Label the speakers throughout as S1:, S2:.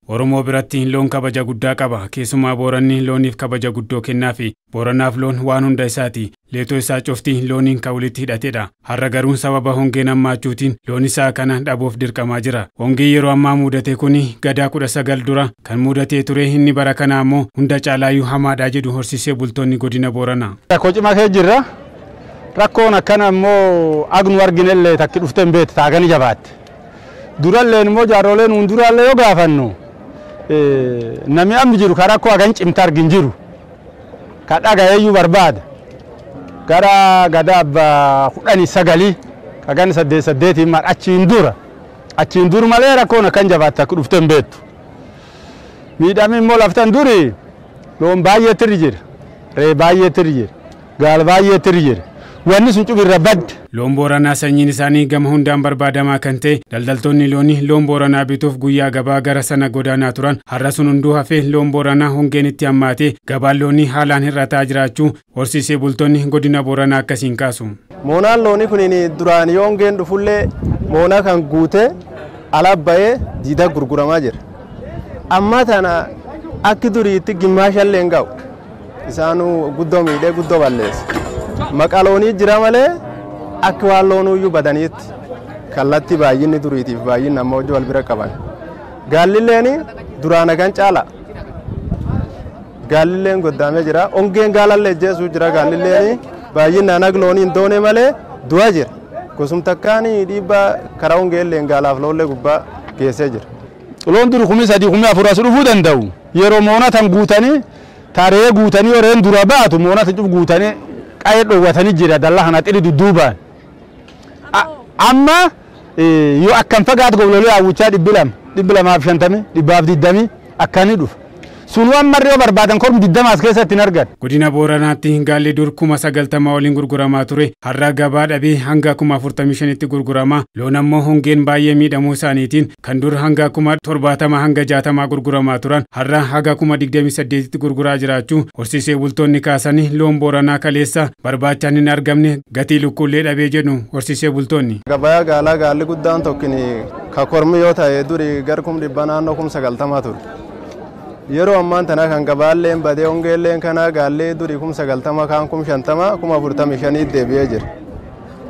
S1: Oromoo biratti loon kabaja guddaa qaba. Keessumaa Booranni looniif kabaja guddoo kennaafi. Booranaaf loon waan hunda isaati. Leetoo isaa cufti looniin kan walitti hidhatedha. Har'a garuu sababa hongeen hammaachuutiin loon isaa kana dhabuuf dirqamaa jira. Hongeen yeroo ammaa mudate kun gadaa 19 dura kan mudatee ture, inni bara kana ammoo hunda caalaayyuu hamaadha jedhu horsiisee bultoonni godina Booranaa.
S2: Rakkoo cimaa keessa jirra. Rakkoon akkana immoo agnu arginellee takki dhuftee hin beektu taagani jabaatte. Duralleen immoo jaarroleen hunduraallee yoo gaafannu, namni amma jiru ka rakkoo hagan cimta argin jiru. Ka dhagayeeyyuu barbaada. Gara gadaa abbaa 19 kagan 8 8 achiin dura. Achiin dur malee rakkoon akkan jabaatte akka dhuftee hin beektu. Miidhamni immoo laftan duri loon baay'eetu irra jira. Re'ee baay'eetu irra jira. Gaala baay'eetu irra jira. Wanni sun cufirra badde.
S1: Loon Booranaa sanyiin isaanii gama hundaan barbaadamaa kan ta'e, daldaltoonni loonii loon Booranaa bituuf guyyaa gabaa gara sana godaanaa turan, har'a sun hunduu hafee loon Booranaa hongeen itti hammaatee gabaan loonii haalaan hir'ataa jiraachuu horsiisee bultoonni godina Booranaa akkasiin kaasu.
S3: Moonaan loonii kun duraan yoo hongeen dhufullee moonaa kan guutee ala ba'ee diida gurguramaa jira. Amma tana akki duriitti gimmaashallee hin ga'u. Isaanuu guddoo miidhee guddoo balleessa. Maqaa loonii jira malee akka waan loonuyyuu badaniitti kallattii baay'inni duriitiif baay'inni amma hojii wal bira qaban. Gaallilleen duraan hagan caala. Gaallilleen goddaamee jira. Hongeen gaalallee jeesuu jira. Gaallilleen baay'inaan ag loonii hin doone malee du'a jira. Gosum takkaan dhiibbaa karaa hongeelleen gaalaaf loollee gubbaa geessee jira.
S2: Loon duri 3000 4,000 as dhufuu danda'u. Yeroo moona tan guutanii taree guutanii yeroo dura baatu moona tan cuf guutanii qayee dhoowwatanii jira dallaa kana xiri dudduubaan. Amma yoo akkam fagaatu goblolee hawwichaa 200, 250, 120 akkanii dhufa. Sun waan marri yoo barbaadan kormi 20 as keessatti hin argan.
S1: Godina Booranaatti gaalli dur 90,000 waliin gurguramaa ture har'a gabaa dhabee hanga 45,000tti gurgurama. Loon ammoo hongeen baay'ee miidhamuu isaaniitiin kan dur hanga 70,000 hanga 60 gurguramaa turan har'a haga 28,000tti gurguraa jiraachuu horsiisee bultoonni kaasanii, loon Booranaa kaleessa barbaachaan hin argamne gatii lukkuullee dhabee jedhu horsiisee bultoonni.
S3: Gabayaa gaalaa gaalli guddaan tokkini ka kormi yoo ta'e duri gar 100,000 naannoo 90,000 ture. Yeroo ammaan tana kan gabaalleen badee hongeelleen kana gaallee durii 90,000 kaan 50,000 45,000 deebi'ee jira.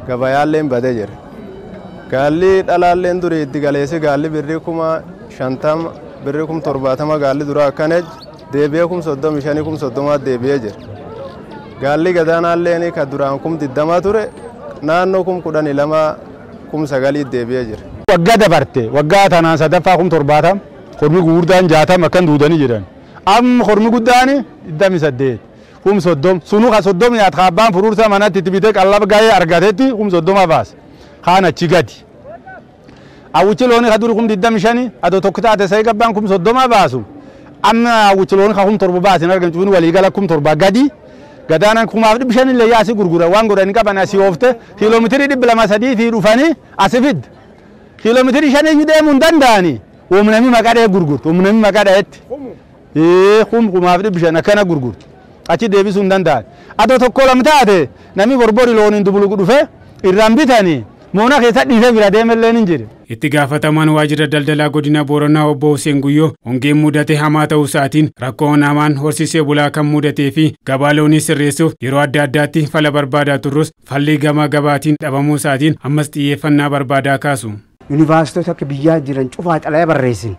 S3: Gabayaalleen badee jira. Gaalli dhalaalleen durii itti galeessi gaalli birrii 50,000, birrii 70,000 gaalli dura akkana deebi'ee 35,000, 30,000 deebi'ee jira. Gaalli gadaanaalleen ka duraan 20,000 ture naannoo 12,000, 9,000 deebi'ee jira.
S2: Waggaa dabarte waggaa tanaan sadaffaa 70,000, kormi gurguddaan 60 akkan duudanii jiran. Amma kormi guddaan 28, 30,000, sunuu ka 30 nyaata ka abbaan furuursa manatti itti bitee qallaba gahee argatetti 30,000 baase. Kaan achi gadi. Hawwichi loonii ka duri 25,000 adoo tokko taate sa'ii gabbaan 30,000 baasu. Amma hawwichi loonii ka 7,000 baase hin argan, cufuun waliigala 7,000 gadi. Gadaanan 5,500 illee yaasii gurgura waan godhanii qaban asii oofte kiiloomeetirii 200 300 dhufanii asii fidde. Kiiloomeetirii 5 iyyuu deemuu hin danda'anii. Humnami maqaa dhahee gurgurtu. Humnami maqaa dhahetti. 5,500 akkana gurgurtu. Achi deebisuu hin danda'an. Adoo tokko lama taate namni borbori looniin dubuluqu dhufee irraan bitanii moona keessa dhiisee bira deemellee hin jiru.
S1: Itti gaafatamaan waajjira daldalaa godina Booranaa obbo Hussein Guyyoo hongeen mudate hamaa ta'uu isaatiin rakkoon hamaan horsiisee bulaa kan mudatee fi gabaa loonii sirreessuuf yeroo adda addaatti fala barbaadaa turrus falli gama gabaatiin dhabamuu isaatiin ammas xiyyeeffannaa barbaadaa kaasu.
S4: Yuunivarsiitota akka biyyaa jiran cufaa xalayaa barreessine.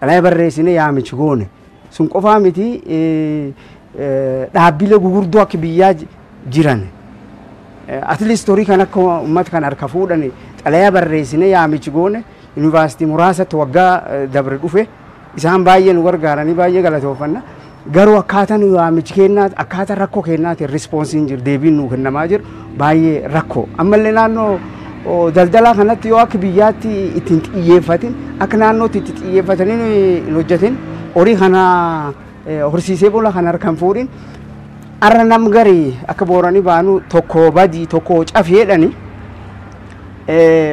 S4: Xalayaa barreessine yaamichi goone. Sun qofaa miti, dhaabbilee gurguddoo akka biyyaa jiran. At least horii kan akka uummata kan harka fuudhan xalayaa barreessine yaamichi goone, yuunivarsiitii muraasatti waggaa dabre dhufe, isaan baay'ee nu gargaaranii baay'ee galatooffanna. Garuu akkaataan yaamichi kennaa akkaataa rakkoo kennaatiin responsiin jiru, deebiin nuu kennamaa jiru baay'ee rakkoo. Ammallee naannoo daldalaa kanatti yoo akka biyyaatti ittiin xiyyeeffatin, akka naannootti itti xiyyeeffatanii hin hojjetin, horii kana horsiisee bulaa kana harkaan fuudhin, arra nam garii akka Booranii baanu tokko badii tokko cafeedhani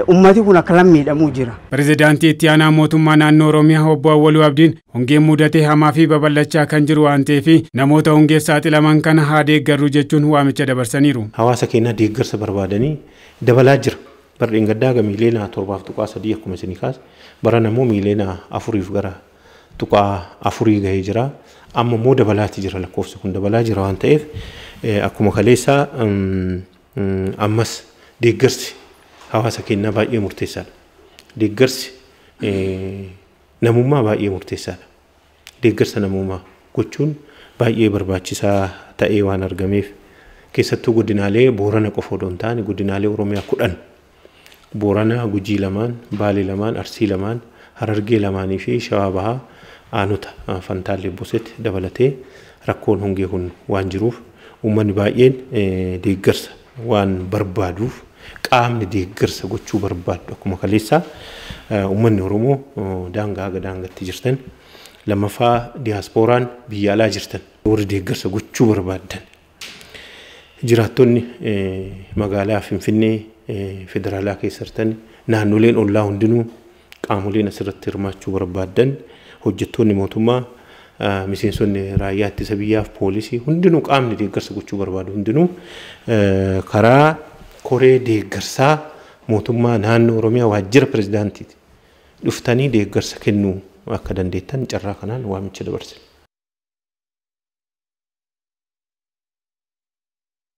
S4: ummati kun akka lammiidhamuu jira.
S1: Pirezidaantii itti aanaa mootummaa naannoo Oromiyaa obbo Awwaluu Abdiin hongeen mudate hamaa fi babal'achaa kan jiru waan ta'eef namoota hongeef saaxilaman kana haa deeggarru jechuun waamicha dabarsaniiru.
S5: Hawaasa keenya deeggarsa barbaadanii dabalaa jira. Bara dheengaddaa ga miiliyoona 7.3 akkuma isinii kaase, bara namoo miiliyoona 4 gara 5.4 gahee jira. Amma immoo dabalaati jira, lakkoofsi kun dabalaa jira waan ta'eef, akkuma kaleessaa ammas deeggarsi hawaasa keenyaa baay'ee murteessaadha. Deeggarsi namummaa baay'ee murteessaadha. Deeggarsa namummaa gochuun baay'ee barbaachisaa ta'ee waan argameef, keessattuu godinaalee Boorana qofa odoo hin taane godinaalee Oromiyaa 10, Boorana, Gujii lamaan, Baalee lamaan, Arsii lamaan, Harargee lamaanii fi Shawaa Bahaa aanota Fantaallee Bosetti dabalatee rakkoon hongee kun waan jiruuf, uummanni baay'een deeggarsa waan barbaaduuf, qaamni deeggarsa gochuu barbaadu akkuma kaleessaa uummanni Oromoo daangaa haga daangaatti jirtan, lammaffaa diyaaspooraan biyya alaa jirtan, warri deeggarsa gochuu barbaaddan, jiraattonni magaalaa Finfinnee federaalaa keessa jirtan, naannoleen ollaa hundinuu, qaamoleen asirratti hirmaachuu barbaaddan, hojjettoonni mootummaa, miseensonni raayyaa ittisa biyyaaf poolisii hundinuu, qaamni deeggarsa gochuu barbaadu hundinuu karaa koree deeggarsaa mootummaa naannoo Oromiyaa waajjira pirezidaantiiti dhuftanii deeggarsa kennuu akka dandeettan carraa kanaan waamicha dabarsina.